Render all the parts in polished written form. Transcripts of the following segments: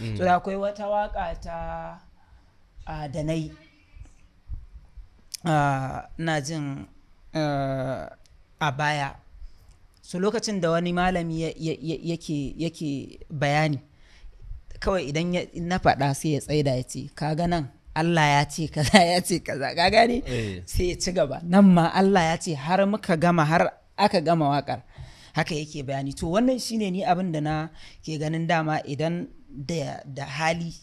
So da akwai wata waka ta da na yi, ina jin a baya. So lokacin da wani malami yake bayani, kawai idan na faɗa sai ya tsaida ya ce, kaga nan Allah ya ce kaza, ya ce kaza, ka gane? Sai ya ci gaba, nan ma Allah ya ce, har muka gama, har aka gama wakar haka yake bayani. To wannan shine ni abin da na ke ganin dama idan da hali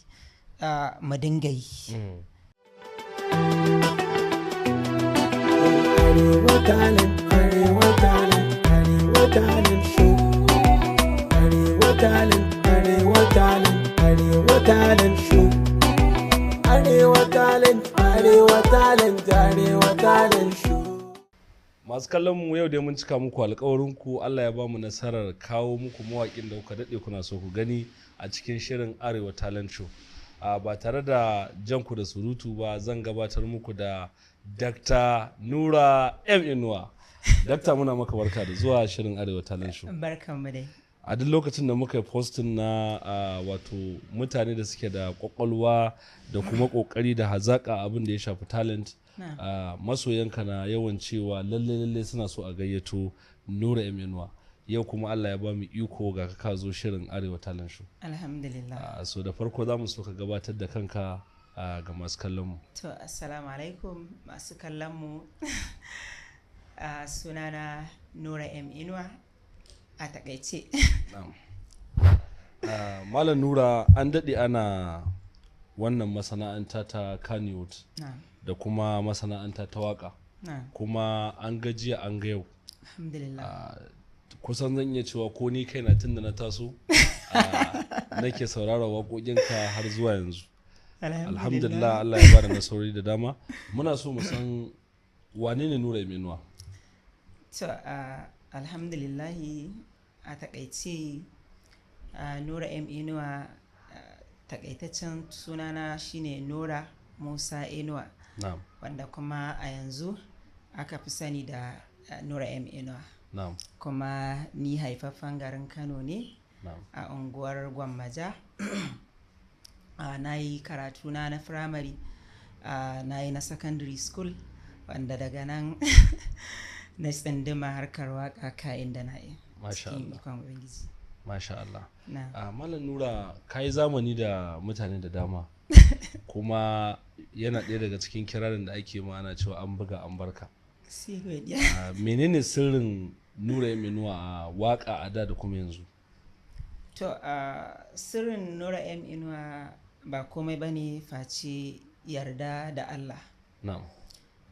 mu dinga yi. Arewa Talent, Arewa Talent, Arewa Talent Show. Arewa Talent, Arewa Talent, Arewa Talent Show. Arewa Talent, Arewa Talent, Arewa Talent Show. Masu kallon mu, yau dai mun cika muku alkawarin ku. Allah ya bamu nasarar kawo muku mawaƙin da kuka daɗe kuna so ku gani a cikin shirin Arewa Talent Show. Ba tare da jan ku da surutu ba, zan gabatar muku da Dr. Nura M Inuwa. Dr. muna maka barka da zuwa shirin Arewa Talent Show. Barkanmu dai. A duk lokacin da muka yi posting na wato mutane da suke da kwakwalwa da kuma kokari da hazaka, abin da ya shafi talent, masoyanka na yawan cewa lalle lalle suna so a gayyato Nura M Inuwa. Yau kuma Allah ya ba mu iko, ga ka zo shirin Arewa Talent Show. Alhamdulillah. So da farko za mu so ka gabatar da kanka ga masu kallon mu. To, assalamu alaikum masu kallon mu. Sunana Nura M Inuwa a takaice. Na'am. Malam Nura, an daɗe ana wannan masana'anta ta Kannywood da kuma masana'anta ta waka, kuma an ga jiya an ga yau. Alhamdulillah. Kusan zan iya cewa ko ni kaina, tun da na taso nake saurara waƙoƙinka har zuwa yanzu. Alhamdulillah, Allah ya bada nasarori da dama. Muna so mu san wane ne Nura Inuwa? To, alhamdulillahi, a takaice Nura M Inuwa, takaitaccen sunana shine Nura Musa Inuwa, wanda kuma a yanzu aka fi sani da Nura M Inuwa. Kuma ni haifaffen garin Kano ne, a unguwar Gwammaja. Na yi karatuna na firamare, na yi na secondary school, wanda daga nan na tsinduma harkar waka ka'in da na'in. Masha Cikin Allah. ikon Ubangiji. Masha Allah. Na. Malam Nura, ka yi zamani da mutane da dama, kuma yana ɗaya daga cikin kirarin da ake ma, ana cewa an buga an barka. Sai godiya. Menene sirrin Nura M Inuwa a waka a da da kuma yanzu? To, sirrin Nura M Inuwa ba komai ba ne face yarda da Allah.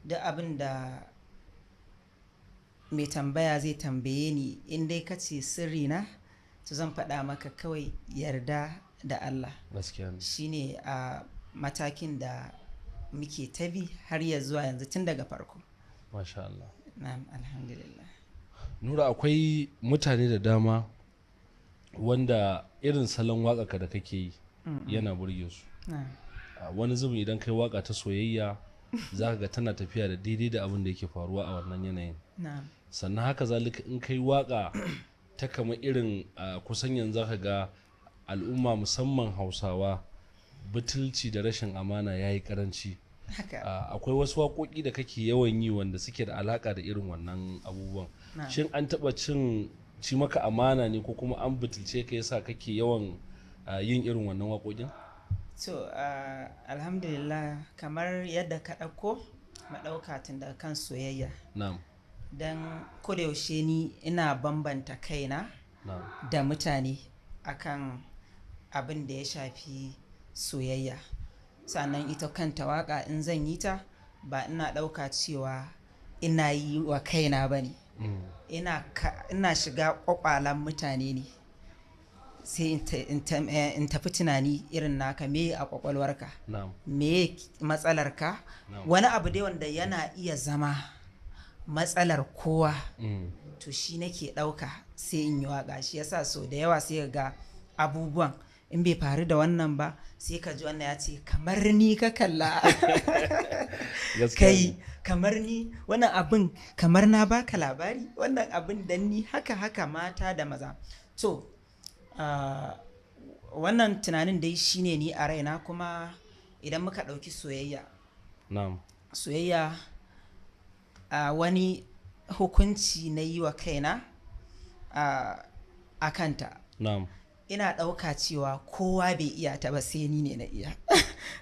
Duk abin da mai tambaya zai tambaye ni, in dai ka ce sirri na, to zan faɗa maka kawai yarda da Allah. Gaskiya ne. Shine a matakin da muke ta bi har ya zuwa yanzu, tun daga farko. Masha Allah. Na'am, alhamdulillah. Nura, akwai mutane da dama wanda irin salon waƙarka da kake yi yana burge su. Wani zubin idan kai waka ta soyayya, za ka ga tana tafiya da daidai da abin da yake faruwa a wannan yanayin. Sannan haka zalika in kai waka ta kama irin kusan yanzu ka ga al'umma, musamman Hausawa, butulci da rashin amana ya yi karanci. Akwai wasu waƙoƙi da kake yawan yi wanda suke da alaƙa da irin wannan abubuwan. Shin an taɓa cin ci maka amana ne, ko kuma an butulce ka yasa kake yawan yin irin wannan waƙoƙin? To, alhamdulillah, kamar yadda ka ɗauko, maɗauka tun daga kan soyayya. Don yaushe ni ina bambanta kaina da mutane akan abin da ya shafi soyayya. Sannan ita kanta waka in zan yi ta, ba ina ɗauka cewa ina yi wa kaina ba ne. Ina shiga ƙwaƙwalen mutane ne, sai in tafi tunani irin naka, me a ƙwaƙwalwarka, me matsalarka, wani abu dai wanda yana iya zama matsalar kowa. To shi nake ɗauka sai in yi waƙa. Shi yasa so da yawa sai ga abubuwan in bai faru da wannan ba, sai ka ji wannan ya ce, "Kamar ni ka kalla." Gaskiya Kai ne. kamar ni wannan abin, kamar na baka labari wannan abin dan ni haka haka, mata da maza. To, Wannan tunanin dai shine ni a raina. Kuma idan muka ɗauki soyayya, soyayya a wani hukunci na yi wa kaina a kanta. Ina ɗauka cewa kowa bai iya ta ba sai ni ne na iya.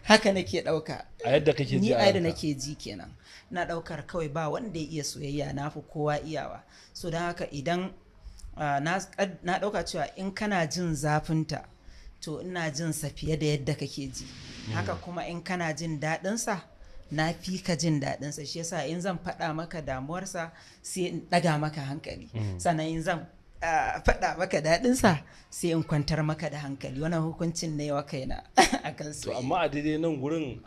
Haka nake ɗauka. A yadda kake ji ni a a yadda ranka. nake ji kenan. Ina ɗaukar kawai ba wanda ya iya soyayya, na fi kowa iyawa. So don haka idan na ɗauka cewa in kana jin zafinta, to ina jin sa fiye da yadda kake ji. Haka kuma in kana jin daɗinsa, na fi ka jin daɗinsa. Shi yasa in zan faɗa maka damuwarsa sai in ɗaga maka hankali, sannan in zan faɗa maka daɗinsa sai in kwantar maka da hankali. Wannan hukuncin ne wa kaina akan To soyayya. amma a daidai nan gurin,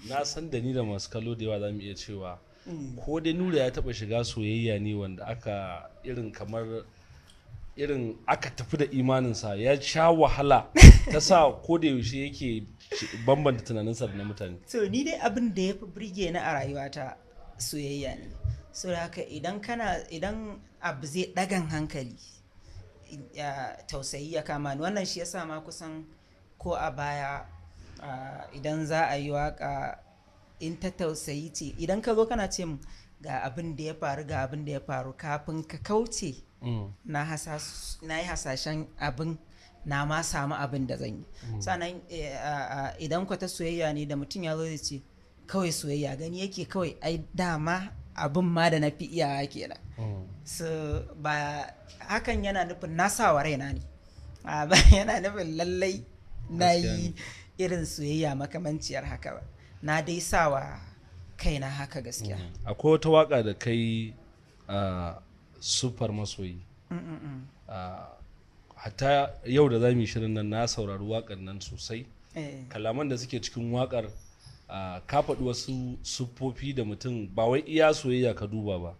na san da ni da masu kallo da yawa za mu iya cewa ko dai Nura ya taba shiga soyayya ne wanda aka irin kamar irin aka tafi da imaninsa, ya sha wahala, ta sa ko da yaushe yake bambanta tunaninsa da na mutane. To ni dai abin da ya fi burge ni a rayuwata soyayya ne. So da haka idan kana idan abu zai ɗagan hankali, tausayi ya kama ni. Wannan shi yasa ma kusan ko a baya, idan za a yi waka in ta tausayi ce, idan ka zo kana ce min ga abin da ya faru, ga abin da ya faru, kafin ka kauce na yi hasashen abin, na ma samu abin da zan yi. Sannan idan kwata soyayya ne da mutum ya zo zai ce kawai soyayya, gani yake kawai ai dama abin ma da na fi iyawa kenan. So ba hakan yana nufin na sa wa raina ne, ba yana nufin lallai na Gaskiya yi irin soyayya makamanciyar haka ba. Na dai sa wa kaina haka gaskiya. Akwai wata waka da kai a Sufar Masoyi. Hatta yau da za mu yi shirin nan na saurari wakar nan sosai. Kalaman da suke cikin wakar, ka faɗi wasu siffofi da mutum ba wai iya soyayya ka duba ba,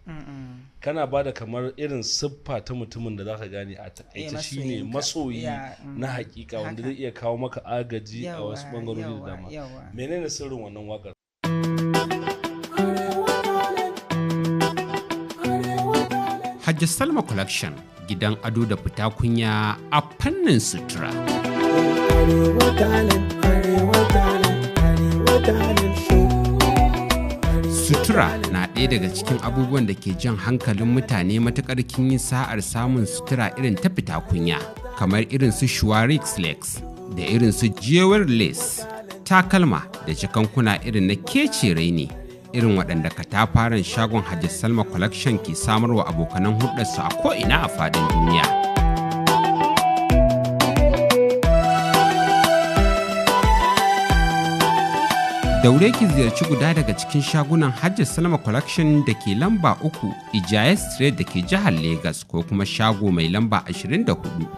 kana ba da kamar irin siffa ta mutumin da zaka gane a takaice shine masoyinka. Masoyi na hakika wanda zai iya kawo maka agaji a wasu bangarori da dama. Menene sirrin wannan wakar? Hajji Salma Collection, gidan ado da fita kunya a fannin sutura. Arewa Talent, Arewa Talent, Arewa Talent Show. Sutura na ɗaya daga cikin abubuwan da ke jan hankalin mutane. Matuƙar kin yi sa'ar samun sutura irin ta fita kunya, kamar irin su Shuarix Lex da irin su Jewel Lace, takalma da jakankuna irin na kece raini, irin waɗanda katafaren shagon Hajji Salma Collection ke samarwa abokanan hulɗarsu a ko'ina a faɗin duniya. Daure ki ziyarci guda daga cikin shagunan Hajji Salma Collection da ke lamba 3 Ijaye Street da ke jihar Legas, ko kuma shago mai lamba 24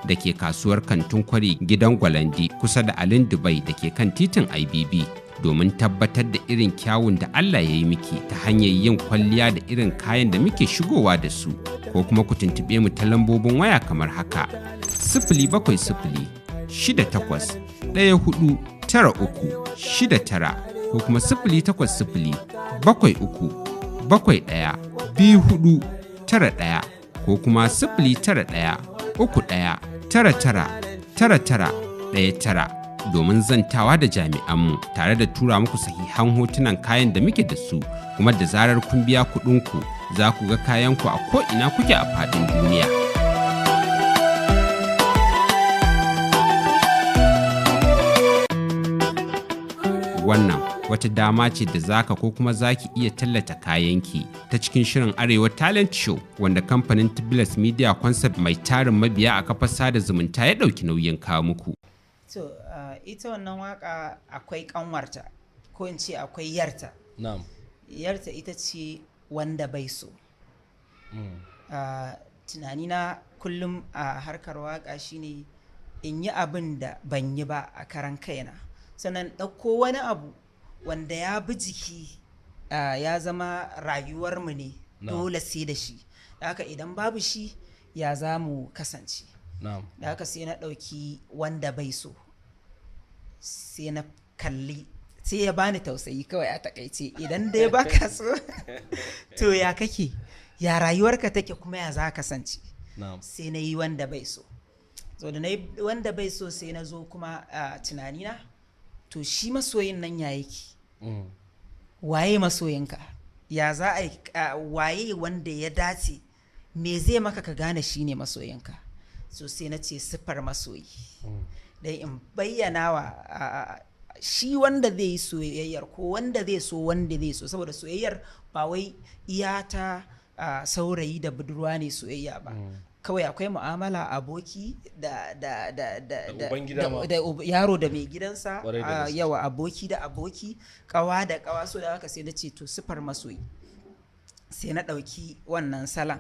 da ke kasuwar Kantin Kwari, Gidan Gwalandi, kusa da Alin Dubai da ke kan titin IBB, domin tabbatar da irin kyawun da Allah ya yi miki ta hanyar yin kwalliya da irin kayan da muke shigowa da su, ko kuma ku tuntuɓe mu ta lambobin waya kamar haka: 07068149369, ko kuma 08073712491, ko kuma 09131999919 domin zantawa da jami'anmu tare da tura muku sahihan hotunan kayan da muke da su. Kuma da zarar kun biya kuɗinku, za ku ga kayanku a ko'ina kuke a faɗin duniya. Wannan wata dama ce da zaka ko kuma zaki iya tallata kayanki ta cikin shirin Arewa Talent Show, wanda kamfanin Tibilas Media Concept mai tarin mabiya a kafar sada zumunta ya ɗauki nauyin kawo muku. To ita wannan waka akwai kanwarta, ko in ce akwai yarta. Yarta ita ce Wanda Bai So. Tunanina kullum a harkar waka shine in yi abin da ban yi ba a karan kaina, sannan ɗauko wani abu wanda ya bi jiki, ya zama rayuwarmu ne, dole sai da shi. Da haka idan babu shi, ya za mu kasance? Da haka sai na ɗauki Wanda Bai So, sai na kalli, sai ya bani tausayi kawai. A takaice, idan dai baka so, to ya kake, ya rayuwarka take, kuma ya za ka kasance? Sai na yi Wanda Bai So. So da na yi wanda bai so, sai na zo kuma a tunanina, to shi masoyin nan ya yake? Waye masoyinka? Ya za a yi waye wanda ya dace? Me zai maka ka gane shi ne masoyinka? So sai na ce siffar masoyi, dan in bayyana wa shi wanda zai yi soyayyar ko wanda zai so wanda zai so, saboda soyayyar ba wai iya ta saurayi da budurwa ne soyayya ba kawai. Akwai mu'amala aboki da da da da Da da ubangida ma. Da yaro da mai gidansa. Kwarai da gaske. Yawa, aboki da aboki, kawa da kawa. So da haka sai na ce to sifar masoyi, sai na ɗauki wannan salon,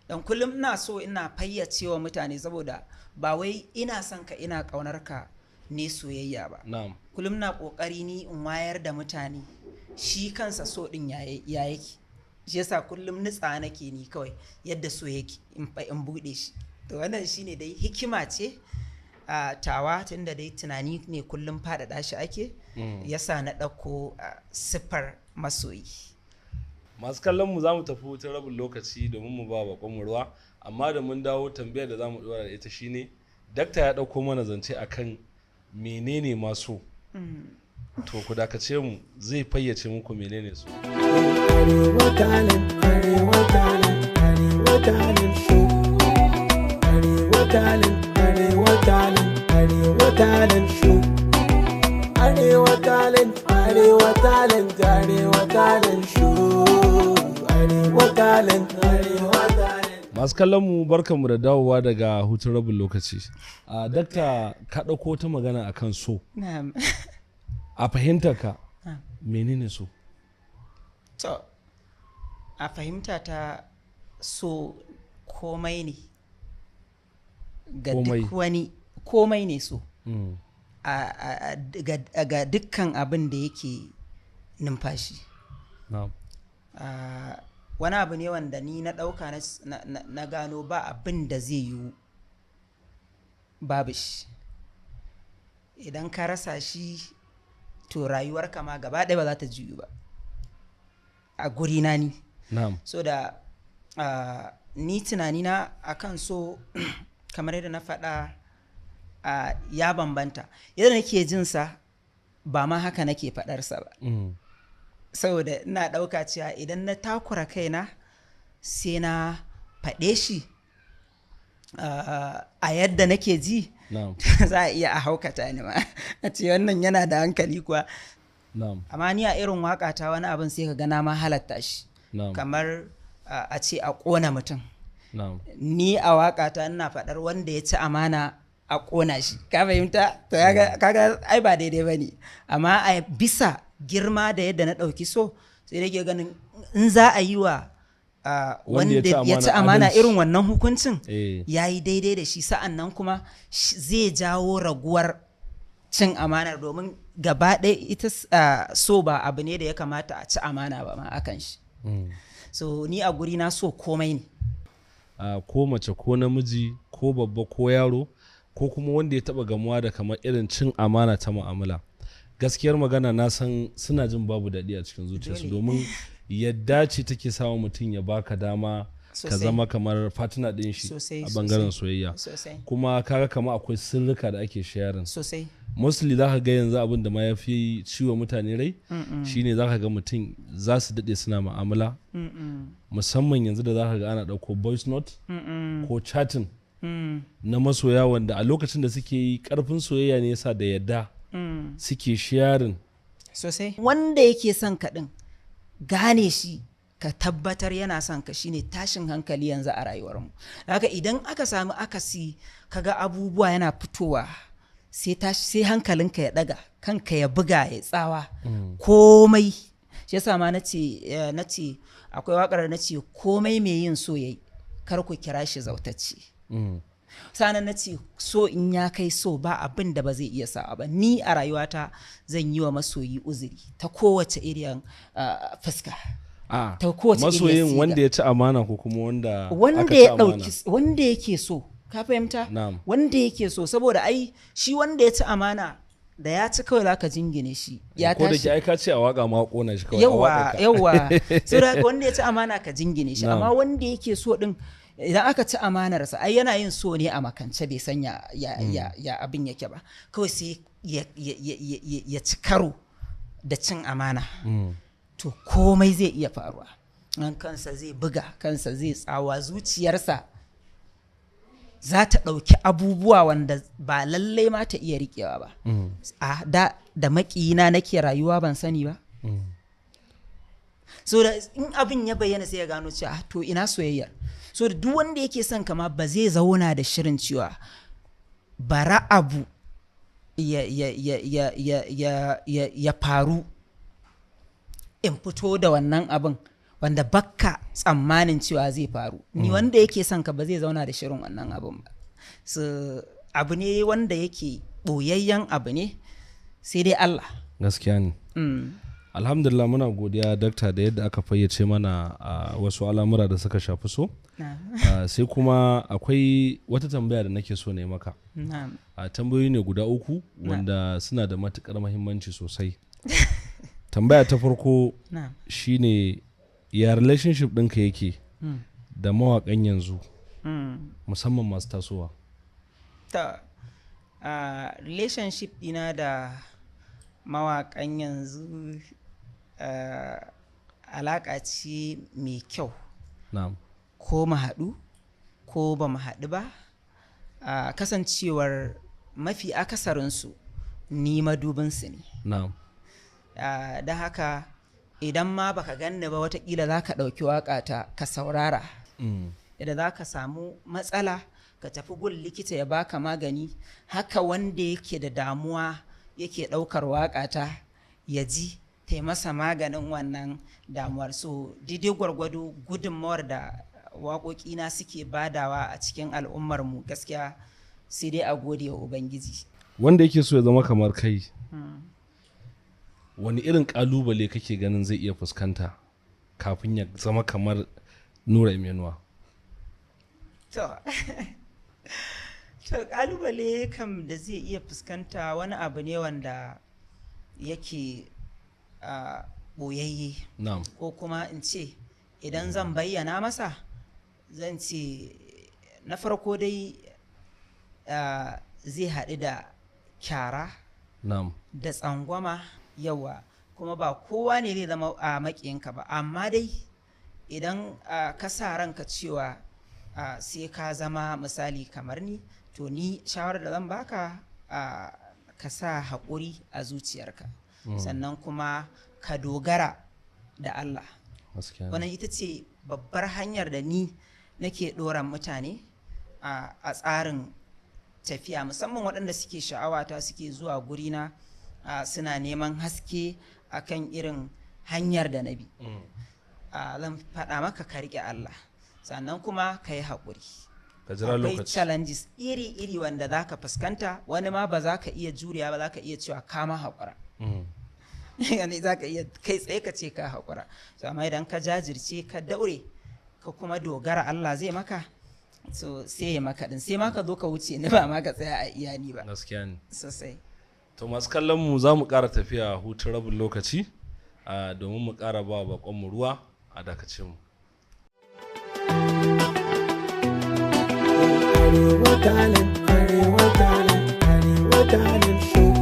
don kullum ina so ina fayyace wa mutane, saboda ba wai ina son ka, ina ƙaunar ka ne soyayya ba. Kullum na ƙoƙari ni in wayar da mutane shi kansa so ɗin ya yake. Shi yasa kullum nutsa nake ni kawai yadda so yake in buɗe shi. To wannan shine dai hikima ce a tawa, tunda dai tunani ne kullum faɗaɗa shi ake, yasa na ɗauko siffar masoyi. Masu kallon mu, za mu tafi hutun rabin lokaci domin mu ba bakon mu ruwa, amma da mun dawo, tambayar da za mu dora da ita shine, dakta ya ɗauko mana zance akan menene ma so. To ku dakace mu, zai fayyace muku menene so. Arewa Talent, Arewa Talent, Arewa Talent Show. Arewa Talent, Arewa Talent, Arewa Talent Show. Arewa Talent, Arewa Talent, Arewa Talent Show. Arewa Talent, Arewa Talent. Masu kallon mu, barkanmu da dawowa daga hutun rabin lokaci. A dakta, ka ɗauko ta magana akan so. Na'am. A fahimtar ka, menene so? To, a fahimta ta, so komai ne ga Komai. duk wani, komai ne so ga dukkan abin da yake numfashi. Wani abu ne wanda ni na ɗauka na gano ba abin da zai yiwu babu shi. Idan ka rasa shi, to rayuwarka ma gaba ɗaya ba za ta juyu ba a gurina ni. So da ni tunanina akan so, kamar yadda na faɗa, ya bambanta yadda nake jin sa, ba ma haka nake faɗarsa ba, saboda ina ɗauka cewa idan na takura kaina sai na faɗe shi a yadda nake ji, za a iya a haukata ni ma, a ce wannan yana da hankali kuwa? Amma ni a irin waƙa ta, wani abin sai ka ga na ma halatta shi, kamar a ce a ƙona mutum. Ni a waƙa ta ina faɗar wanda ya ci amana a ƙona shi, ka fahimta? To kaga ai ba daidai ba ne, amma a bisa girma da yadda na ɗauki so, sai nake ganin in za a yi wa wanda wanda ya ci amana adalci. irin wannan hukuncin, ya yi daidai da shi. Sa'an nan kuma zai jawo raguwar cin amanar, domin gaba ɗaya ita so ba abu ne da ya kamata a ci amana ba ma akan shi. So ni a guri na, so komai ne. Ko mace ko namiji ko babba ko yaro ko kuma wanda ya taba gamuwa da kamar irin cin amana ta mu'amala, gaskiyar magana na san suna jin babu daɗi a cikin zuciyarsu, Dole. domin yadda ce take sawa mutum ya baka dama ka zama kamar partner ɗin shi a bangaren soyayya. Kuma kaga kama akwai sirrika da ake sharing. Mostly za ka ga yanzu abin da ma ya fi ciwo mutane rai shine za ka ga mutum za su daɗe suna mu'amala, musamman yanzu da za ka ga ana ɗauko voice note ko chatting na masoya, wanda a lokacin da suke yi ƙarfin soyayya ne yasa da yadda suke sharing. Sosai. Wanda yake son ka ɗin, gane shi ka tabbatar yana son ka shine tashin hankali yanzu a rayuwarmu. Haka idan aka sami akasi, kaga abubuwa yana fitowa, sai tashi, sai hankalinka ya daga, kanka ya buga ya tsawa komai. Shi yasa ma nace akwai wakar nace komai mai yin so yayi, kar ku kira shi zautacce. Sannan na ce so in ya kai so, ba abin da ba zai iya sawa ba. Ni a rayuwata zan yi wa masoyi uzuri ta kowace irin fuska, A ta kowace iriyar masoyin siga. wanda ya ci amana ko kuma wanda wanda aka ci ya amana? dauki, wanda yake so, ka fahimta? Na'am. Wanda yake so, saboda ai shi wanda ya ci amana, da ya ci kawai zaka jingine shi ya Ko da tashi. ke ai ka ce a waka ma kona shi kawai a Yawa. waƙarka. Yawa, saboda haka wanda ya ci amana ka jingine shi. Na'am. Amma wanda yake so din Idan aka ci amanarsa, ai yana yin so ne a makance, bai san ya abin yake ba. Kawai sai ya ci karo da cin amana. To komai zai iya faruwa. Nan kansa zai buga, kansa zai tsawa, zuciyarsa za ta ɗauki abubuwa wanda ba lallai ma ta iya riƙewa ba. A da maƙiyina nake rayuwa ban sani ba. So da in abin ya bayyana sai ya gano cewa to ina soyayyar. So da duk wanda yake son kama ba zai zauna da shirin cewa bara abu ya faru in fito da wannan abin wanda bakka tsammanin cewa zai faru. Ni wanda yake son ka ba zai zauna da shirin wannan abin ba. So abu ne wanda yake boyayyen abu ne, sai dai Allah. Gaskiya ne. Alhamdulillah, muna godiya dakta da yadda aka fayyace mana wasu al'amura da suka shafi so. Sai kuma akwai wata tambaya da nake so ne maka. Tambayoyi ne guda uku wanda suna da matukar muhimmanci sosai. Tambaya ta farko shine, ya relationship ɗinka yake da mawaƙan yanzu, musamman masu tasowa? Ta relationship ɗina da mawaƙan yanzu alaƙa ce mai kyau. Ko mu haɗu ko ba mu haɗu ba, kasancewar mafi akasarinsu ni madubinsu ne. Don haka idan ma baka ganni ba, watakila za ka ɗauki waƙata ka saurara. Idan za ka samu matsala ka tafi gun likita ya baka magani, haka wanda yake da damuwa yake ɗaukar waƙata ya ji ta masa maganin wannan damuwar. So daidai gwargwado gudunmawar da waƙoƙina suke badawa a cikin al'ummarmu, gaskiya sai dai a gode wa Ubangiji. Wanda yake so ya zama kamar kai, wani irin kalubale kake ganin zai iya fuskanta kafin ya zama kamar Nura M Inuwa? To kalubale kam da zai iya fuskanta wani abu ne wanda yake boyayye. Ko kuma in ce idan zan bayyana masa, zan ce na farko dai zai haɗu da kyara da tsangwama yawa, kuma ba kowa ne zai zama a maƙiyinka ba. Amma dai idan ka sa ranka cewa sai ka zama misali kamar ni, to ni shawarar da zan baka, ka sa haƙuri a zuciyarka, sannan kuma ka dogara da Allah. Wannan ita ce babbar hanyar da ni nake ɗora mutane a tsarin tafiya, musamman waɗanda suke sha'awata, suke zuwa gurina, suna neman haske akan irin hanyar da na bi. Zan faɗa maka, ka riƙe Allah, sannan kuma ka yi haƙuri. Ka jira Akwai lokaci. challenges iri-iri wanda za ka fuskanta, wani ma ba za ka iya juriya ba, za ka iya cewa kama haƙura. Yani za ka iya kai tsaye ka ce ka haƙura. So amma idan ka jajirce, ka daure, ka kuma dogara Allah zai maka, so sai ya maka din, sai ma ka zo ka wuce ni, ba ma ka tsaya a iya ni ba. Gaskiya ne. Sosai. To masu kallon mu, za mu ƙara tafiya hutun rabin lokaci domin mu ƙara ba baƙonmu ruwa. A dakace mu. Arewa Talent, Arewa Talent, Arewa Talent Show.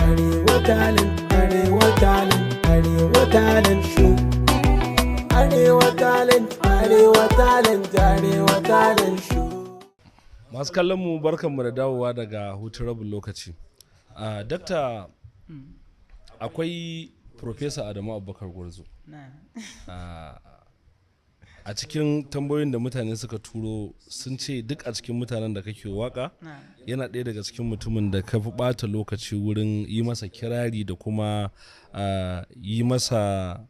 Arewa Talent, Arewa Talent, Arewa Talent Show. Arewa Talent, Arewa Talent, Arewa Talent Show. Masu kallon mu, barkanmu da dawowa daga hutun rabin lokaci. Dakta, akwai Professor Adamu Abubakar Gwarzo. Na. A cikin tambayoyin da mutane suka turo, sun ce duk a cikin mutanen da kake waka, Na. yana ɗaya daga cikin mutumin da ka fi ɓata lokaci wurin yi masa kirari da kuma yi masa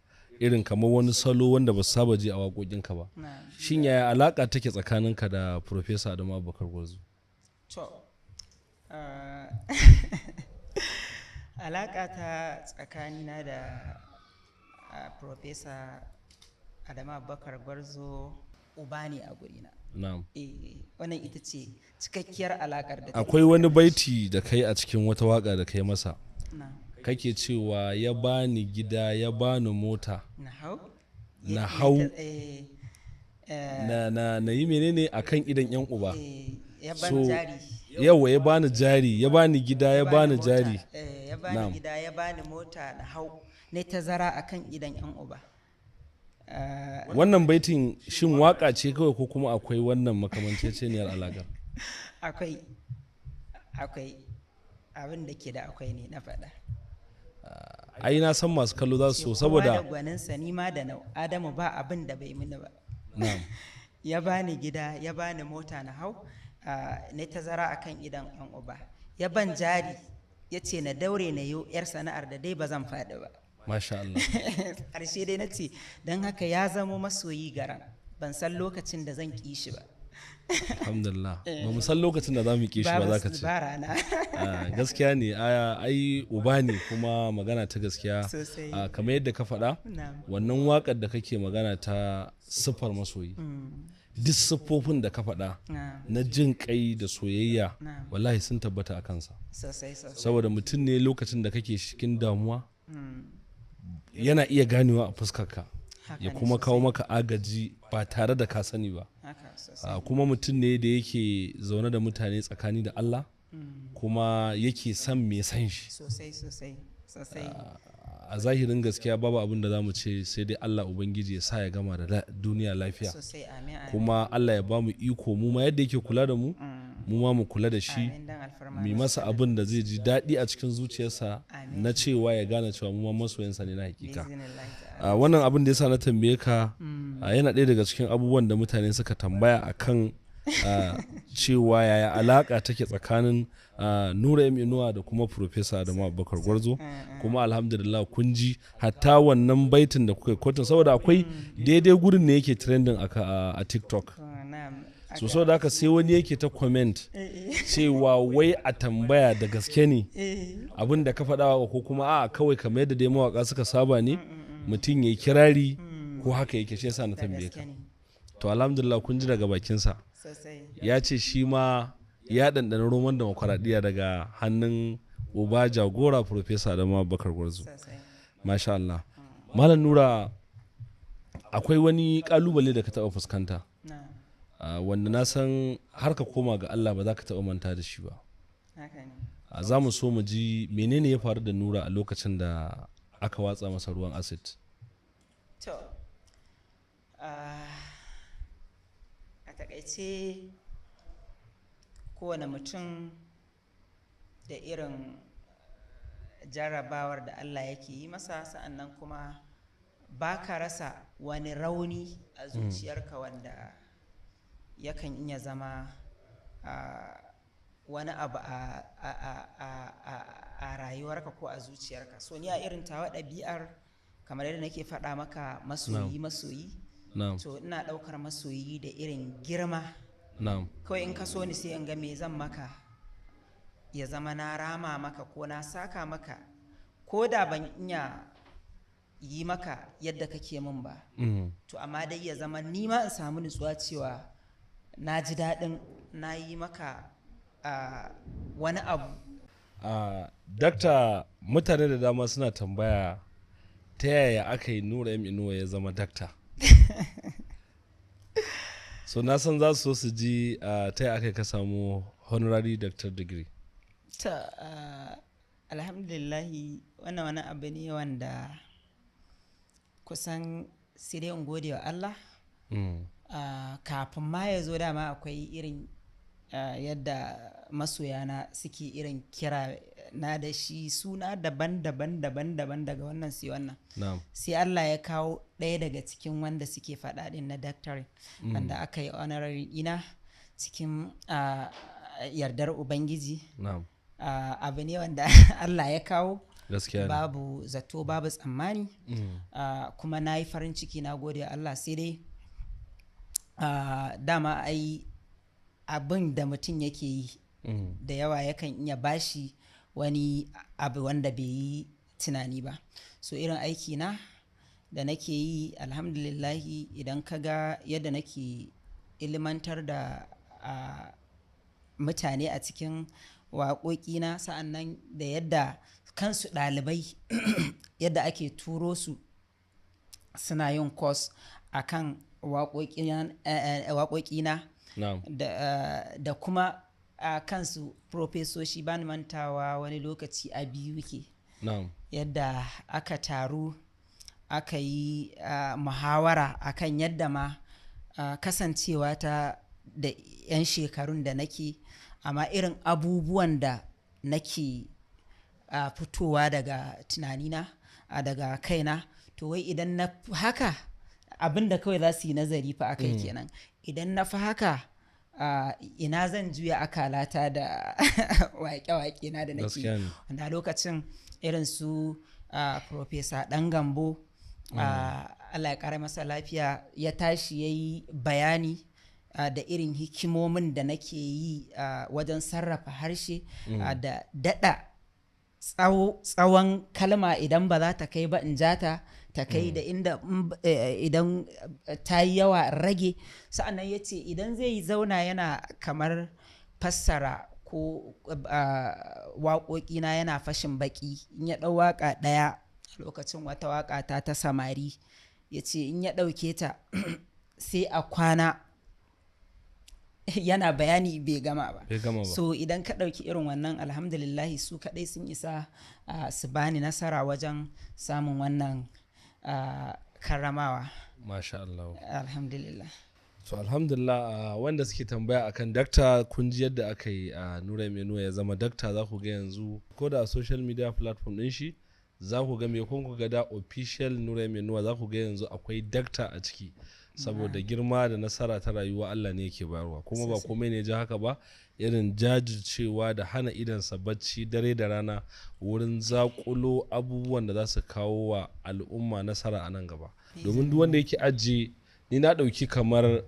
irin kamar wani salo wanda ba su saba ji a waƙoƙinka ba. Na. Shin yaya alaƙa take tsakaninka da Professor Adamu Abubakar Gwarzo? To, alaƙa ta tsakanina da Professor Adamu Abubakar Gwarzo, uba ne a gurina. Na'am. Eh, wannan ita ce cikakkiyar alaƙar da take. Akwai wani baiti da kai a cikin wata waka da kai masa, Na. kake cewa ya bani gida, ya bani mota. Na hau? Na hau. Eh, na yi menene akan idan yan uba. Ya ban jari. Yawa, ya bani jari, ya bani gida, ya bani jari. Ya bani gida, ya bani mota na hau ne tazara akan idan yan uba. Wannan baitin shin waka ce kawai ko kuma akwai wannan makamanceceniyar alakar? Akwai abin da ke da akwai ne na faɗa. Ai na san masu kallo za su so saboda da gwaninsa ni ma da nau Adamu ba abin da bai mini ba. Ya bani gida, ya bani mota na hau na tazara akan idan yan uba, ya ban jari, ya ce na daure na yi yar sana'ar da dai ba zan faɗi ba. Masha Allah. Ƙarshe dai na ce don haka ya zamo masoyi garan, ban san lokacin da zan ƙi shi ba. Alhamdulillah, ba mu san lokacin da za mu ƙi shi ba, za ka ce gaskiya ne. Ai uba ne, kuma magana ta gaskiya kamar yadda ka faɗa, wannan waƙar da kake magana ta siffar masoyi, duk siffofin da ka faɗa na jin kai da soyayya wallahi sun tabbata a kansa. Saboda mutum ne lokacin da kake cikin damuwa yana iya ganewa a fuskarka ya kuma kawo maka agaji ba tare da ka sani ba. Kuma mutum ne da yake zaune da mutane tsakani da Allah, kuma yake son mai san shi sosai. A zahirin gaskiya babu abin da za mu ce sai dai Allah Ubangiji ya sa ya gama da duniya lafiya, kuma Allah ya ba mu iko mu ma yadda yake kula da mu, mu ma mu kula da shi, mu masa abin da zai ji daɗi a cikin zuciyarsa na cewa ya gane cewa mu ma masoyansa ne na hakika. Wannan abin da ya sa na tambaye ka yana ɗaya daga cikin abubuwan da mutane suka tambaya akan cewa yaya alaka take tsakanin Nura M Inuwa da kuma Professor Adamu Abubakar Gwarzo. Kuma alhamdulillah kun ji hatta wannan baitin da kuka kotun, saboda akwai daidai gurin ne yake trending a TikTok. So saboda haka sai wani yake ta comment cewa wai a tambaya da gaske ne abin da ka faɗa ko kuma a kawai kamar yadda dai mawaka suka saba ne mutum ya kirari ko haka yake, shi yasa na tambaye ka. To alhamdulillah kun ji daga bakinsa, ya ce shi ma ya ɗanɗana roman demokuraɗiyya daga hannun uba jagora Professor Adamu Abubakar Gwarzo. Masha Allah. Malam Nura, akwai wani ƙalubale da ka taɓa fuskanta wanda na san har ka koma ga Allah ba za ka taɓa manta da shi ba. Za mu so mu ji menene ya faru da Nura a lokacin da aka watsa masa ruwan acid. To, a takaice kowane mutum da irin jarrabawar da Allah yake yi masa, sa'annan kuma ba ka rasa wani rauni a zuciyarka wanda yakan iya zama wani abu a rayuwarka ko a zuciyarka. So ni a irin tawa ɗabi'ar, kamar yadda nake faɗa maka, masoyi masoyi, to ina ɗaukar masoyi da irin girma. Kawai in ka so ni sai in ga me zan maka ya zama na rama maka ko na saka maka, ko da ban iya yi maka yadda kake min ba. To amma dai ya zama ni ma in samu nutsuwa cewa na ji daɗin na yi maka wani abu. Dakta, mutane da dama suna tambaya ta yaya aka yi Nura M Inuwa ya zama dakta. So na san za su so su ji ta yaya aka ka samu honorary doctor degree. Ta alhamdulillahi, wannan wani abu ne wanda kusan sai dai in gode wa Allah. Kafin ma ya zo dama akwai irin yadda masoyana suke irin kira na da shi suna daban-daban daban-daban daga wannan sai wannan. Sai Allah ya kawo ɗaya daga cikin wanda suke faɗa ɗin na doctorate, wanda aka yi honorary ina cikin yardar Ubangiji. Abu ne wanda Allah ya kawo, babu zato babu tsammani. Kuma na yi farin ciki, na gode Allah. Sai dai dama ai abin da mutum yake yi da yawa yakan iya bashi wani abu wanda bai yi tunani ba. So irin aiki na da nake yi, alhamdulillahi, idan ka ga yadda nake ilimantar da mutane a cikin waƙoƙina, sa'annan da yadda kansu ɗalibai yadda ake turo su suna yin course akan waƙoƙina da kuma kansu profesoshi. Bani mantawa wani lokaci a biyu ke yadda aka taru aka yi muhawara akan yadda ma kasancewa ta da 'yan shekarun da nake, amma irin abubuwan da nake fitowa daga tunanina, daga kaina, to wai idan na haka abin da kawai za su yi nazari fa akai kenan. Idan na fi haka, ina zan juya akalata da waƙe-waƙe na da nake? Wanda lokacin irin su Profesa Ɗan Gambo, Allah ya ƙara masa lafiya, ya tashi ya yi bayani da irin hikimomin da nake yi wajen sarrafa harshe da daɗa tsawon kalma, idan ba za ta kai ba in ja ta ta kai, da inda idan ta yi yawa rage. Sa'annan ya ce idan zai zauna yana kamar fassara ko waƙoƙina, yana fashin baƙi, in ya ɗau waƙa ɗaya, lokacin wata waƙa ta ta samari, ya ce in ya ɗauke ta sai a kwana yana bayani bai gama ba. So idan ka ɗauki irin wannan, alhamdulillahi, su kaɗai sun isa su bani nasara wajen samun wannan karramawa. Masha Allah. Alhamdulillah. So alhamdulillah, wanda suke tambaya akan dakta, kun ji yadda aka yi a Nura Inuwa ya zama dakta. Za ku ga yanzu ko da social media platform din shi za ku ga, me kun ku ga da official Nura Inuwa, za ku ga yanzu akwai dakta a ciki, saboda girma da nasara ta rayuwa Allah ne yake bayarwa, kuma ba komai ne ji haka ba irin jajircewa da hana idansa bacci dare da rana wurin zakulo abubuwan da za su kawo wa al'umma nasara a nan gaba. Domin duk wanda yake ajiye, ni na ɗauki kamar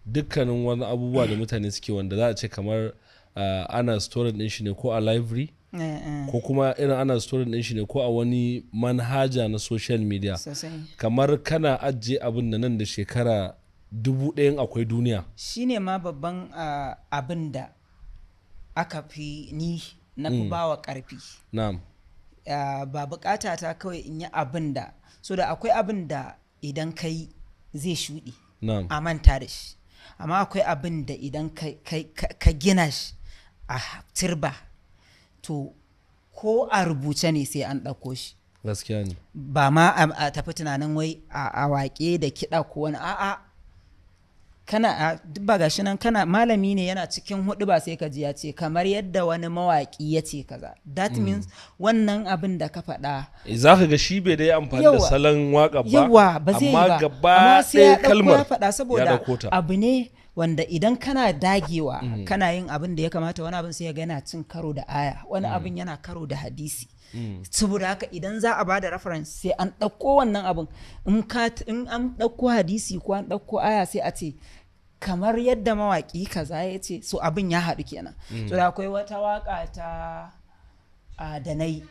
dukkanin wani abubuwa da mutane suke wanda za a ce kamar ana storing din shi ne ko a library ko kuma irin ana storing din shi ne ko a wani manhaja na social media, kamar kana ajiye abin da nan da shekara 1000 akwai duniya. Shine ma babban abin da aka fi ni na fi bawa karfi. Ba bukata ta kawai in yi abin da, so da akwai abin da idan ka yi zai shuɗe a manta da shi, amma akwai abin da idan ka gina shi a turba, to ko a rubuce ne sai an ɗauko shi. Gaskiya ne. Ba ma a tafi tunanin wai a waƙe da kiɗa ko wani, a'a, kana duk ba gashi nan, kana malami ne yana cikin hudu ba sai ka ji ya ce kamar yadda wani mawaƙi ya ce kaza. That means wannan abin da ka faɗa Za ka ga shi bai da amfani da salon waka ba, yawa ba zai amma ba gaba sai ya ɗaya kalmar ya faɗa, saboda abu ne wanda idan kana dagewa kana yin abin da ya kamata, wani abin sai ya ga yana cin karo da aya, wani abin yana karo da hadisi. Saboda haka idan za a bada reference sai an ɗauko wannan abin. In an ɗauko hadisi ko an ɗauko aya, sai a ce kamar yadda mawaƙi kaza ya ce. So abin ya haɗu kenan. So da akwai wata waƙa ta da na yi,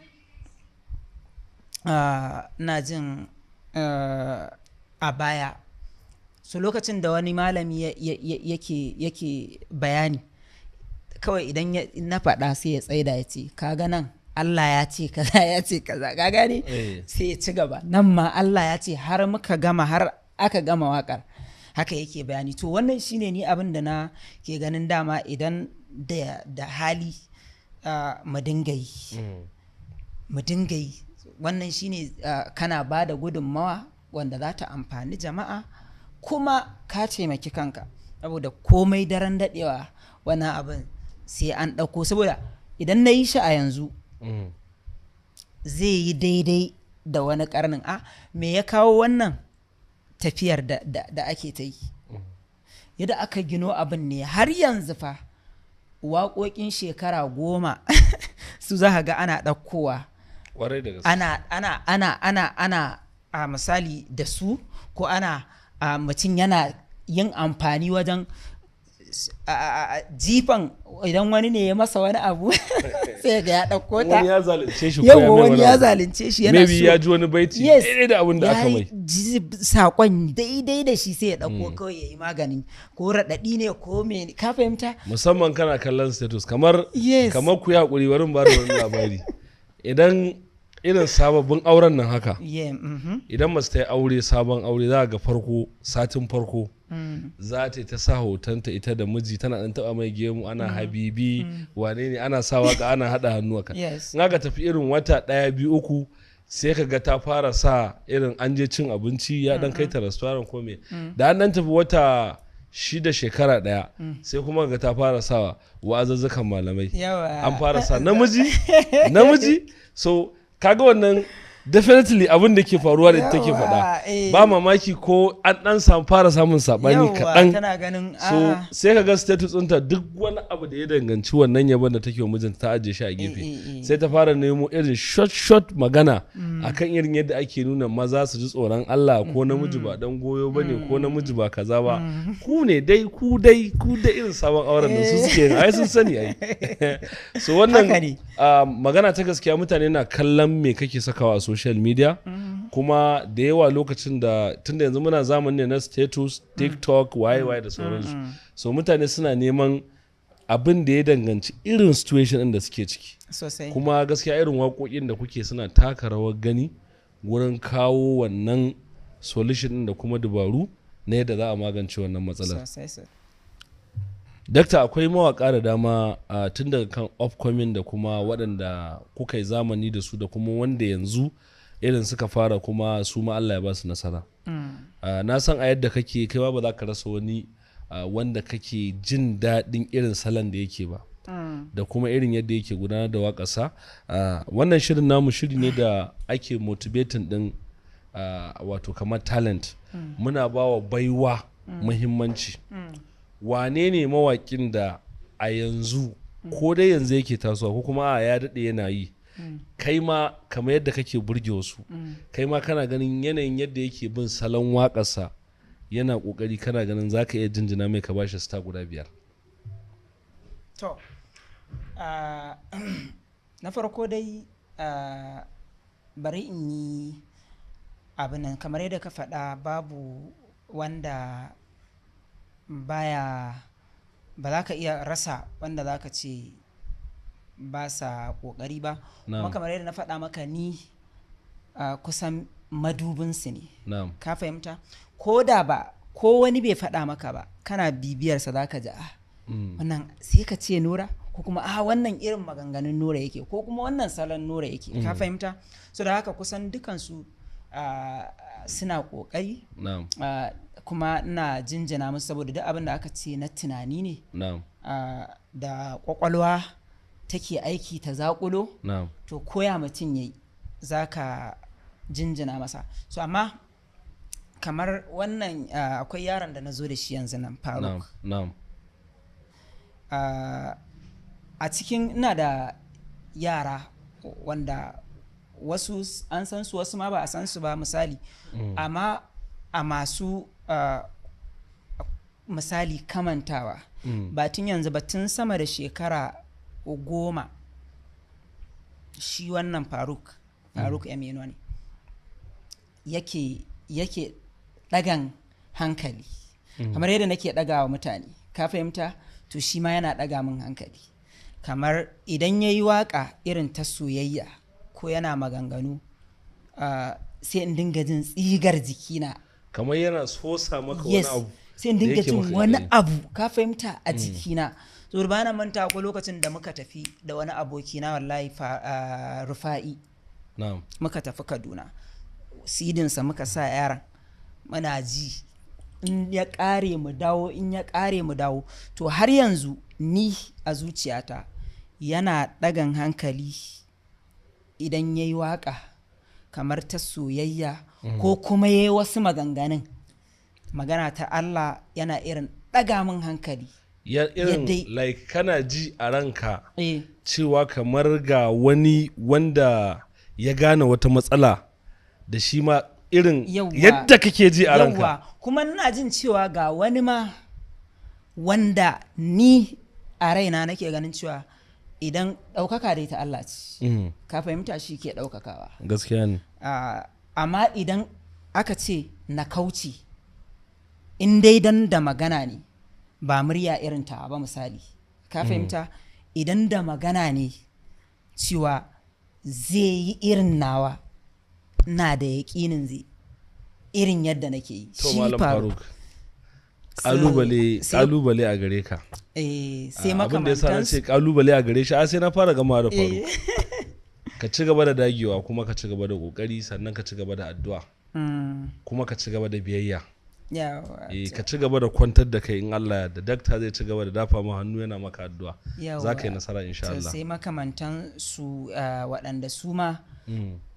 ina jin a baya, so lokacin da wani malami yake bayani, kawai idan na faɗa sai ya tsaida ya ce, "Kaga nan Allah ya ce kaza, ya ce kaza, ka gane?" Sai ya ci gaba, nan ma Allah ya ce, har muka gama, har aka gama waƙar haka yake bayani. To wannan shine ni abin da na ke ganin dama idan da hali mu dinga yi, mu dinga yi. Wannan shine kana ba da gudunmawa wanda za ta amfani jama'a, kuma ka taimaki kanka, saboda komai daren daɗewa wannan abin sai an ɗauko. Saboda idan na yi shi a yanzu zai yi daidai da wani karnin. A me ya kawo wannan tafiyar da ake ta yi, yadda aka gino abin ne har yanzu fa, waƙoƙin shekara 10 su za ga ana ɗaukowa, ana ana ana ana ana a misali da su, ko ana mutum yana yin amfani wajen jifan idan wani ne ya masa wani abu, sai ga ya ɗauko ta. Wani ya zalunce shi. Yawwa, wani ya zalunce shi, yana maybe ya ji wani baiti daidai da abin da aka mai. Sakon daidai da shi, sai ya ɗauko kawai ya yi magani ko raɗaɗi ne ko me, ka fahimta? Musamman kana kallon status, kamar kamar ku yi hakuri, bari ba da wani labari. Idan Irin sababbin auren nan haka. Yeah, mhm. Idan mace ta yi aure, sabon aure, za ga farko satin farko za ta yi ta sa hotonta ita da miji, tana dan taba mai gemu, ana habibi wane ne, ana sa waka, ana hada hannu aka. In aka tafi irin wata 1, 2, 3, sai ka ga ta fara sa irin an je cin abinci, ya dan kai ta restaurant ko me. Da an dan tafi wata 6, shekara 1, sai kuma ga ta fara sa wa'azazzukan malamai. An fara sa namiji namiji. So kaga wannan definitely abin da ke faruwa da take faɗa, ba mamaki ko an dan samu fara samun sabani kaɗan. So sai ka ga status ɗinta duk wani abu da ya danganci wannan yabon da take wa mijinta ta ajiye shi a gefe, sai ta fara nemo irin short short magana akan irin yadda ake nuna maza su ji tsoron Allah, ko namiji ba dan goyo bane, ko namiji ba kaza ba, ku ne dai, ku dai, ku dai, irin sabon auren da su suke, ai sun sani ai. So wannan magana ta gaskiya, mutane na kallon me kake sakawa a social media, kuma da yawa lokacin da tunda yanzu muna zamani ne na status, TikTok, waye waye da sauransu, so mutane suna neman abin da ya danganci irin situation din da suke ciki. Kuma gaskiya irin waƙoƙin da kuke suna taka rawar gani wurin kawo wannan solution din da kuma dabaru na yadda za a magance wannan matsalar. Dakta, akwai mawaka da dama tun daga kan upcoming da kuma waɗanda kuka yi zamani da su da kuma wanda yanzu irin suka fara, kuma su ma Allah ya ba su nasara. Na san a yadda kake kaiwa ba za ka rasa wani wanda kake jin daɗin irin salon da yake ba, da kuma irin yadda yake gudanar da waƙarsa. Wannan shirin namu shiri ne da ake motivating ɗin wato kamar talent. Muna ba wa baiwa muhimmanci. Wane ne mawaƙin da a yanzu, ko dai yanzu yake tasowa, ko kuma a ya daɗe yana yi, kai ma kamar yadda kake burge wasu, kai ma kana ganin yanayin yadda yake bin salon waƙarsa, yana ƙoƙari, kana ganin za ka iya jinjina mai ka bashi star guda 5? To, na farko dai bari in yi abin nan, kamar yadda ka faɗa, babu wanda baya, ba za ka iya rasa wanda za ka ce ba sa ƙoƙari ba. Kuma kamar yadda na faɗa maka, ni kusan madubinsu ne. Ka fahimta? Ko da ba ko wani bai faɗa maka ba, kana bibiyarsa za ka ji, ah, wannan sai ka ce Nura, ko kuma ah, wannan irin maganganun Nura yake, ko kuma wannan salon Nura yake. Ka fahimta? So da haka kusan dukansu suna ƙoƙari, kuma ina jinjina musu, saboda duk abin da aka ce na tunani ne da kwakwalwa take aiki ta zaƙulo, to koya mutum yayi za ka jinjina masa. So amma kamar wannan, akwai yaron da na zo da shi yanzu nan, Faruk. A cikin ina da yara wanda wasu an san su, wasu ma ba a san su ba, misali. Amma a masu misali kamantawa, ba tun yanzu ba, tun sama da shekara 10, shi wannan Faruk Aminu ne yake ɗagan hankali kamar yadda nake ɗaga wa mutane, ka fahimta? To shi ma yana ɗaga min hankali, kamar idan ya yi waƙa irin ta soyayya ko yana maganganu, sai in dinga jin tsigar jikina kamar yana sosa maka wani abu, sai in dinga jin wani abu, ka fahimta, a jikina. So ba na manta ko lokacin da muka tafi da wani abokina, wallahi, Rufa'i, muka tafi Kaduna, sidinsa muka sa yaran muna ji, in ya kare mu dawo, in ya kare mu dawo. To har yanzu ni a zuciyata yana ɗagan hankali idan ya yi waƙa kamar ta soyayya, ko kuma ya yi wasu maganganun, magana ta Allah, yana irin ɗaga min hankali. Ya irin like kana ji a ranka cewa kamar ga wani wanda ya gane wata matsala da shi ma irin yadda kake ji a ranka. Kuma ina jin cewa ga wani ma wanda ni a raina nake ganin cewa idan ɗaukaka dai ta Allah ce, ka fahimta, shi ke ɗaukakawa. Gaskiya ne. Amma idan aka ce na kauce, in dai dan da magana ne, ba murya irin ta ba misali, ka fahimta, idan da magana ne cewa zai yi irin nawa, na da yaƙinin zai irin yadda nake yi. To Malam Faruk, kalubale a gare ka. Sai abin da yasa na ce kalubale a gare shi, a sai na fara gama da Faruk. Ka ci gaba da dagewa, kuma ka ci gaba da kokari, sannan ka ci gaba da addu'a, kuma ka ci gaba da biyayya. Ka ci gaba da kwantar da kai, in Allah ya da dakta zai ci gaba da dafa ma hannu yana maka addu'a, za ka yi nasara insha Allah. Sai makamantan su waɗanda su ma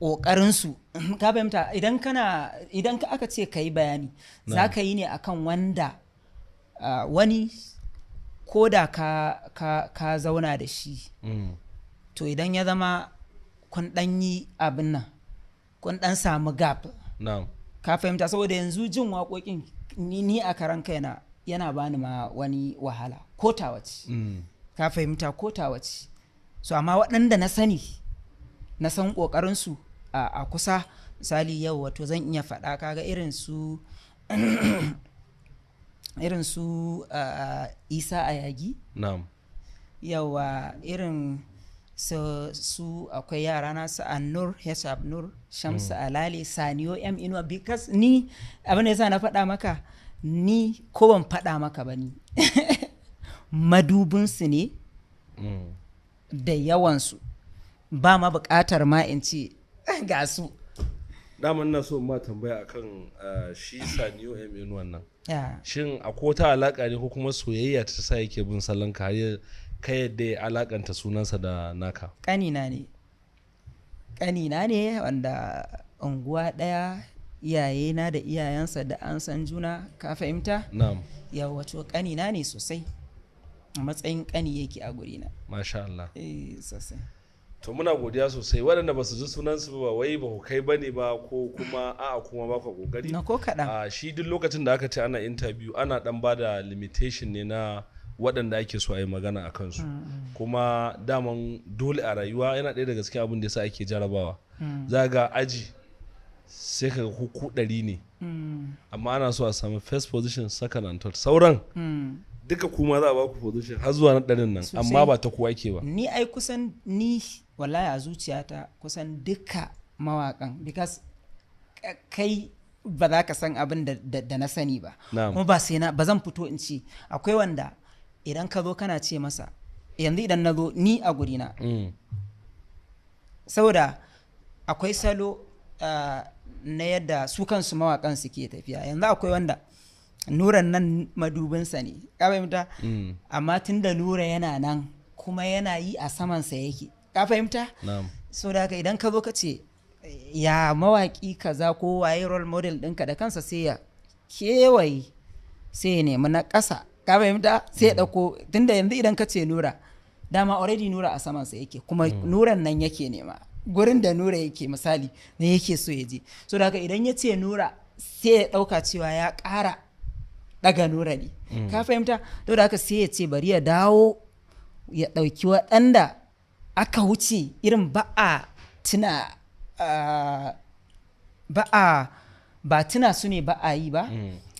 ƙoƙarin su, ka fahimta, idan aka ce ka yi bayani, za ka yi ne akan wanda wani ko da ka zauna da shi, to idan ya zama kun ɗan yi abin nan, kun ɗan samu gap. Ka fahimta, saboda yanzu jin waƙoƙin ni a karan kaina yana bani ma wani wahala ko tawace. Ka fahimta, ko tawace. So amma waɗanda na sani, na san ƙoƙarinsu a kusa, misali yau wato zan iya faɗa, kaga irin su Isa Ayagi. Yawa irin su akwai yara na su Annur, Hesab Nur, Shamsu Alale, Saniyo M Inuwa, because ni abin da yasa na faɗa maka, ni ko ban faɗa maka ba, ni madubinsu ne da yawansu, ba ma buƙatar ma in ce ga su. Daman na so ma tambaya akan shi Saniyo M Inuwa nan. Shin akwai wata alaƙa ne ko kuma soyayya ta sa yake bin salon ka har ka yadda ya alakanta sunansa da naka? Ƙanina ne wanda unguwa ɗaya, iyayena da iyayensa da an san juna, ka fahimta? Na'am. Yawa, to ƙanina ne sosai, a matsayin ƙani yake a gurina. Masha Allah. Eh, sosai. To muna godiya sosai. Waɗanda ba su ji sunansu ba, wai ba ku kai bane ba, ko kuma a'a kuma ba ku kokari. Na ko kaɗan. Shi duk lokacin da aka ce ana interview, ana ɗan ba da limitation ne na waɗanda ake so a yi magana a kansu. Kuma daman dole a rayuwa yana ɗaya daga cikin abin da yasa ake jarabawa. Za ga aji sai ka ga ku 100 ne, amma ana so a samu first position, second and third. Sauran duka kuma za a ba ku position har zuwa na 100 nan, amma ba ta kowa ake ba. Ni ai kusan ni wallahi a zuciyata kusan duka mawakan, because kai ba za ka san abin da na sani ba, kuma ba sai na ba zan fito in ce akwai wanda idan ka zo kana ce masa yanzu, idan na zo ni a gurina, saboda akwai salo na yadda su kansu mawakan suke tafiya. Yanzu akwai wanda Nuran nan madubinsa ne, ka fahimta? Amma tun da Nura yana nan kuma yana yi a samansa yake, ka fahimta? So da haka idan ka zo ka ce ya mawaki kaza ko waye role model ɗinka, da kansa sai ya kewaye, sai ya nemi na ƙasa, ka fahimta? Sai ya ɗauko, tunda yanzu idan ka ce Nura, dama already Nura a samansa yake, kuma Nuran nan yake nema, gurin da Nura yake misali ne yake so ya je. So da haka idan ya ce Nura, sai ya ɗauka cewa ya ƙara ɗaga Nura ne, ka fahimta? To da haka sai ya ce bari ya dawo ya ɗauki waɗanda aka wuce, irin ba a tuna ba tuna su ne ba a yi ba,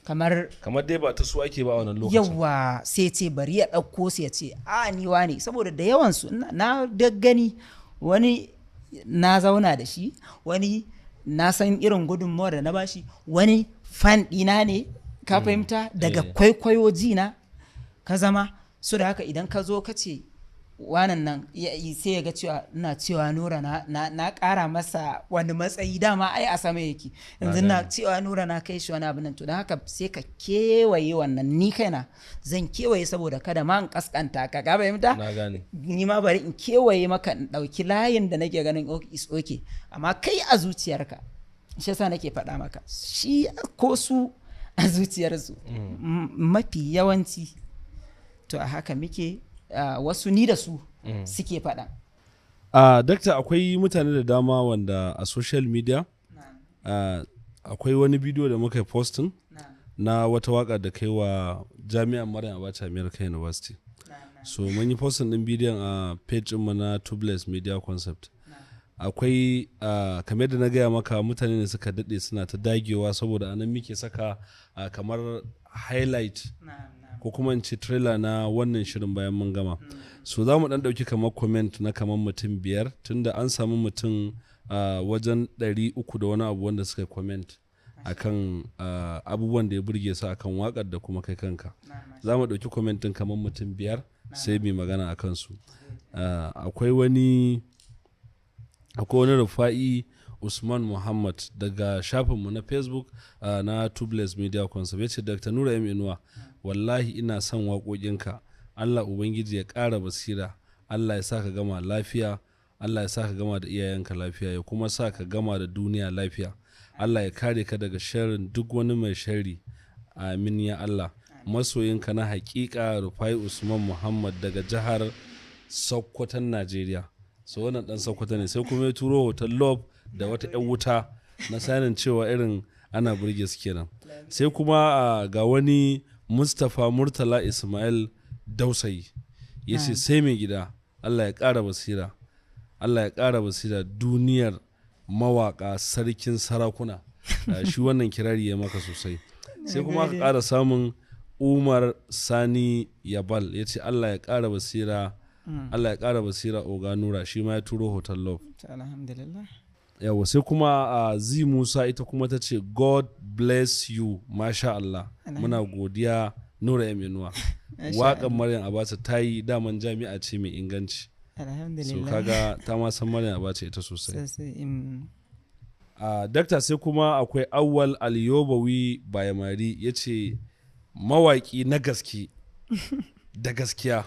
kamar dai ba ta su ake ba a wannan lokacin. Yawa, sai ce bari ya ɗauko su ya ce a ni wane, saboda da yawansu na da gani, wani na zauna da shi, wani na san irin gudunmawar da na bashi, wani fan ɗina ne, ka fahimta? Daga kwaikwayo jina ka zama. So da haka idan ka zo ka ce wanan nan, sai ya ga cewa ina cewa Nura na ƙara masa wani matsayi, dama ai a sama yake, yanzu na cewa Nura na kai shi wani abu nan. To don haka sai ka kewaye wannan, ni kaina zan kewaye saboda kada ma in kaskanta ka, ka fahimta? Ni ma bari in kewaye maka, in ɗauki layin da nake ganin is okay, amma kai a zuciyarka, shi yasa nake faɗa maka, shi ko su a zuciyarsu mafi yawanci to a haka muke. Wasu ni da su suke faɗa. Dakta, akwai mutane da dama wanda a social media, akwai wani bidiyo da muka yi posting na wata waka da kai wa jami'an Maryam Abacha American University. So mun yi posting din bidiyon a page mu na Tubeless Media Concept. Akwai kamar da na gaya maka, mutane ne suka daɗe suna ta dagewa saboda anan muke saka kamar highlight Ko kuma in ce trailer na wannan shirin bayan mun gama. So za mu dan dauki kamar comment na kamar mutum 5, tunda an samu mutum wajen 300 da wani abu wanda suka comment akan abubuwan da ya burge su akan wakar da kuma kai kanka. Za mu dauki comment din kamar mutum 5 sai mu magana akan su. Akwai wani Rufa'i Usman Muhammad daga shafinmu na Facebook na Tubeless Media Concept, ya ce Dr. Nura M. Inuwa, wallahi ina son waƙoƙinka, Allah Ubangiji ya ƙara basira, Allah ya sa ka gama lafiya, Allah ya sa ka gama da iyayenka lafiya, ya kuma sa ka gama da duniya lafiya, Allah ya kare ka daga sharrin duk wani mai sharri, amin ya Allah. Masoyinka na haƙiƙa Rufai Usman Muhammad daga jihar Sokoton Najeriya. So wannan dan Sokoto ne. Sai kuma ya turo hoton love da wata 'yan wuta na sanin cewa irin ana burge su kenan. Sai kuma ga wani Mustapha Murtala Ismail Dausayi, ya ce sai mai gida, Allah ya ƙara basira, Allah ya ƙara basira, duniyar mawaƙa sarkin sarakuna. Shi wannan kirari ya maka sosai. Sai kuma aka ƙara samun Umar Sani Yabal, ya ce Allah ya ƙara basira, Allah ya ƙara basira Oga Nura, shi ma ya turo hoton love. Alhamdulillah. Yawa, sai kuma Zi Musa, ita kuma ta ce God bless you, masha Allah, muna godiya Nura M. Inuwa. Waƙar Maryam Abacha ta yi, daman jami'a ce mai inganci. Alhamdulillah. So kaga ta ma san Maryam Abacha ita sosai. Dakta, sai kuma akwai Awwal Aliyobawi Bayamari, ya ce mawaƙi na gaske da gaskiya,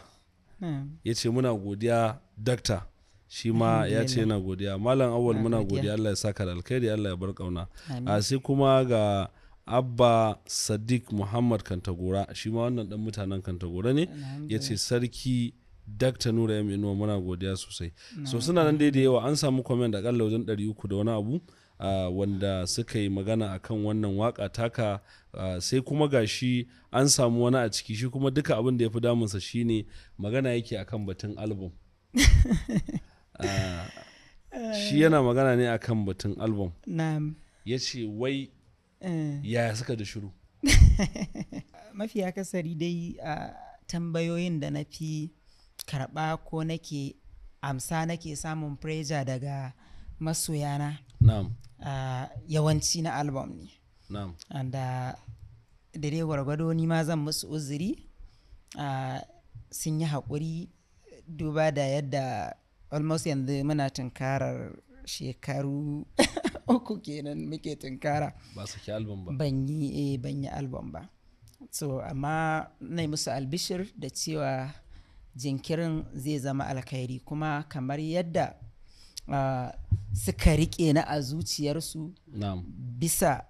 ya ce muna godiya dakta. Shi ma ya ce yana godiya Malam Awal, muna godiya, Allah ya saka da alkhairi, Allah ya bar kauna. Sai kuma ga Abba Sadiq Muhammad Kantagora, shi ma wannan dan mutanen Kantagora ne, ya ce sarki Dakta Nura M. Inuwa, muna godiya sosai. So suna nan dai da yawa, an samu comment akalla wajen 300 da wani abu wanda suka yi magana akan wannan waka taka. Sai kuma gashi an samu wani a ciki, shi kuma duka abin da ya fi damunsa shine magana yake akan batun album. Shi yana magana ne akan batun album. Ya ce wai yaya suka da shiru. Mafi akasari dai tambayoyin da na fi karɓa ko nake amsa nake samun pressure daga masoyana, yawanci na album ne. And da dai gwargwado ni ma zan musu uzuri, sun yi haƙuri duba da yadda almost yanzu muna tunkarar shekaru 3 kenan muke tunkara ba saki album ba, ban yi album ba. So amma na yi musu albishir da cewa jinkirin zai zama alkhairi, kuma kamar yadda suka riƙe na a zuciyarsu bisa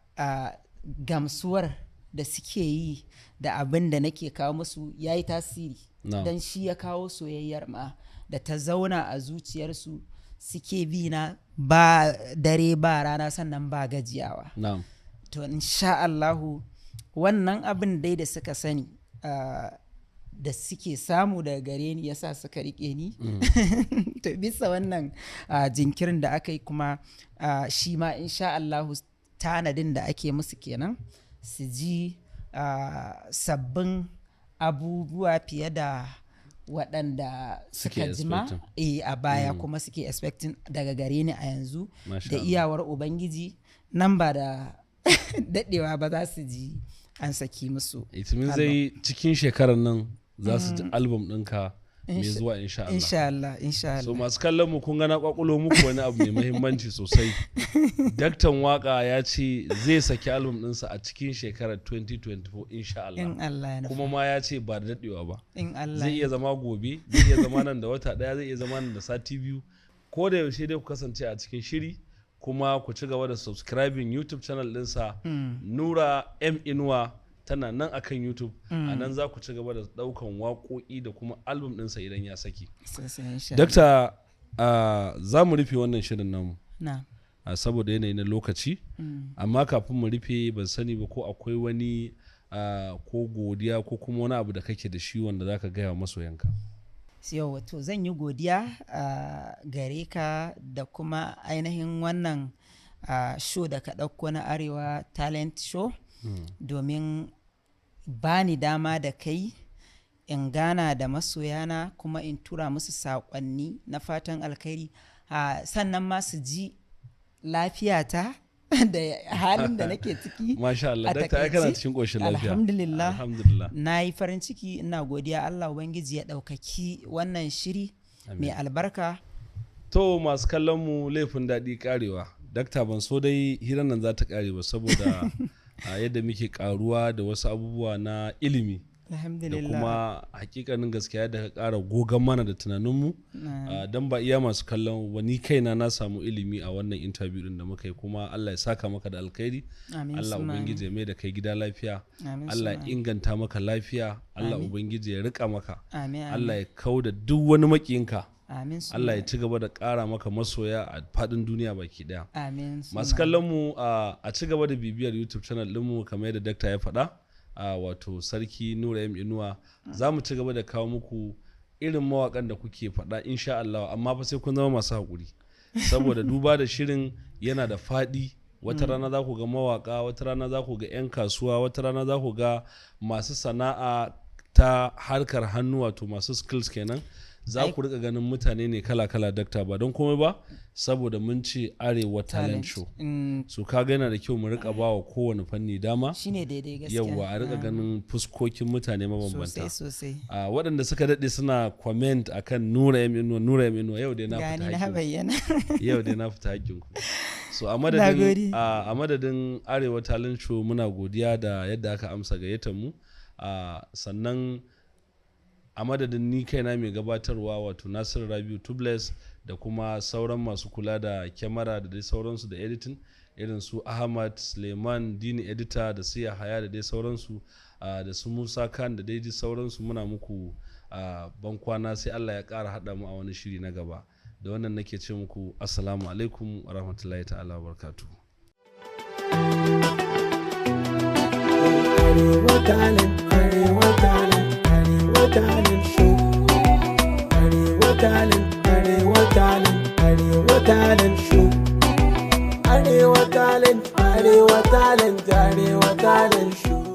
gamsuwar da suke yi da abin da nake kawo musu ya yi tasiri. Don shi ya kawo soyayyar ma da ta zauna a zuciyarsu, suke bi na ba dare ba rana sannan ba gajiyawa. To insha Allahu wannan abin dai da suka sani da suke samu daga gare ni yasa suka rike ni. To bisa wannan jinkirin da aka yi kuma shi ma insha Allahu tanadin da ake musu kenan, su ji sabbin abubuwa fiye da waɗanda suka jima a baya kuma suke expecting daga gare ni a yanzu. Da iyawar Ubangiji nan ba da daɗewa ba za su ji an saki musu. It means zai cikin shekarar nan za su ji album ɗinka mai zuwa insha Allah. Insha Allah, insha Allah. So masu kallon mu kun ga na kwakulo muku wani abu mai muhimmanci sosai. Daktan waka ya ce zai saki album ɗinsa a cikin shekarar 2024 insha Allah. In Allah ya nufa. Kuma ma ya ce ba da daɗewa ba. In Allah. Zai iya zama gobe, zai iya zama nan da wata ɗaya, zai iya zama nan da sati 2. Ko da yaushe dai ku kasance a cikin shiri, kuma ku ci gaba da subscribing YouTube channel ɗinsa Nura M Inuwa, tana nan akan YouTube. A nan za ku ci gaba da daukan waƙoƙi da kuma album ɗinsa idan ya saki. Dakta, za mu rufe wannan shirin namu saboda yanayi na lokaci, amma kafin mu rufe ban sani ba ko akwai wani ko godiya ko kuma wani abu da kake da shi wanda za ka gaya wa masoyanka. Yau to zan yi godiya gare ka da kuma ainihin wannan show da ka ɗauko na Arewa Talent Show, domin Bani dama da kai in gana da masoyana kuma in tura musu saƙonni na fatan alkhairi, sannan ma su ji lafiyata da halin da nake ciki. Masha Allah, A dakta, ai kana takaice, cikin ƙoshin lafiya. Alhamdulillah. Alhamdulillah. Na yi farin ciki, ina godiya. Allah Ubangiji ya ɗaukaki wannan shiri mai albarka. To, masu kallon mu, laifin daɗi karewa. Dakta, ban so dai hirar nan za ta kare ba, saboda a yadda muke karuwa da wasu abubuwa na ilimi da Alhamdulillah. kuma hakikanin gaskiya yadda ka ƙara gogan mana da tunaninmu, don ba iya masu kallon ba, ni kaina na samu ilimi a wannan interview din da muka yi. Kuma Allah ya saka maka da alkhairi. Amin Allah summa amin. Ubangiji ya mai da kai gida lafiya. Amin Allah ya summa. inganta maka lafiya. Allah Ubangiji ya rika maka. Amin, amin. Allah ya kau da duk wani makiyinka. Amin summa. Allah ya ci gaba da ƙara maka masoya a faɗin duniya baki ɗaya. Amin Masu summa. kallon mu, a ci gaba da bibiyar YouTube channel ɗinmu kamar yadda dakta ya faɗa, wato Sarki Nura M Inuwa. Za mu ci gaba da kawo muku irin mawaƙan da kuke faɗa, insha Allah. Amma fa sai kun zama masu haƙuri, saboda duba da shirin yana da faɗi. Wata rana za ku ga mawaƙa, wata rana za ku ga 'yan kasuwa, wata rana za ku ga masu sana'a ta harkar hannu, wato masu skills kenan. Za ku rika ganin mutane ne kala-kala, dakta, ba don komai ba saboda mun ce Arewa Talent Show. So kaga yana da kyau mu rika ba wa kowane fanni dama. Shine daidai gaskiya. Yawwa, a rika ganin fuskokin mutane mabambanta. Sosai sosai. A waɗanda suka daɗe suna comment akan Nura M Inuwa, Nura M Inuwa, yau dai na fita Gani na haƙƙin bayyana. yau dai na fita haƙƙin ku. So a Nagode. madadin a madadin Arewa Talent Show, muna godiya da yadda aka amsa gayyatar mu. Sannan a madadin ni kaina mai gabatarwa, wato Nasiru Rabiu Tubles, da kuma sauran masu kula da kyamara da dai sauransu da editing, irin su Ahmad Suleiman Dini editor, da su Yahaya da dai sauransu, da su Musa Khan da dai sauransu, muna muku bankwana sai Allah ya ƙara haɗa mu a wani shiri na gaba. Da wannan nake ce muku assalamu alaikum wa rahmatullahi ta'ala wa barakatuhu. Arewa Talent, Arewa Talent, Arewa Talent Show. Arewa Talent, Arewa Talent, Arewa Talent Show. Arewa Talent, Arewa Talent, Arewa Talent Show.